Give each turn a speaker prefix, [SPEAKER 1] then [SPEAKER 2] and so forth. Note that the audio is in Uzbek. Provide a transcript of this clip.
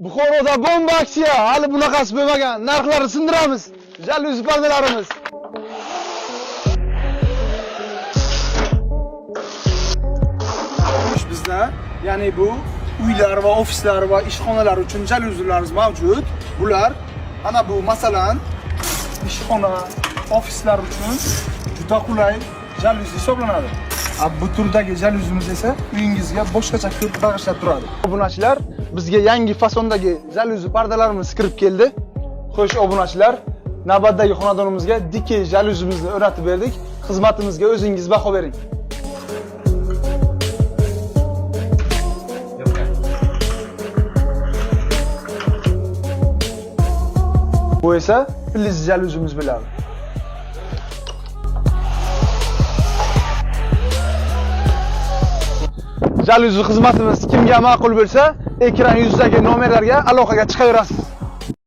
[SPEAKER 1] Buxoroda bomba aksiya, hali bunaqasi bo'lmagan. Narxlarni sindiramiz. Jalyuzi pardalarimiz. Bizda, ya'ni bu uylar va ofislar va ishxonalar uchun jalyuzilarimiz mavjud. Bular ana bu masalan ishxona, ofislar uchun juda qulay jalyuzi hisoblanadi. Bu turdagi jalyuzimiz esa uyingizga boshqacha ko'rk bag'ishlab turadi. Obunachilar, bizga yangi fasondagi jalyuzi pardalarimiz kirib keldi. Xo'sh, obunachilar, navbatdagi xonadonimizga dike jalyuzimizni o'rnatib berdik. Xizmatimizga o'zingiz baho bering. Bu esa pliz jalyuzimiz bo'ladi. Jalyuzi xizmatimiz kimga ma'qul bo'lsa, ekran yuzidagi nomerlarga aloqaga chiqaverasiz.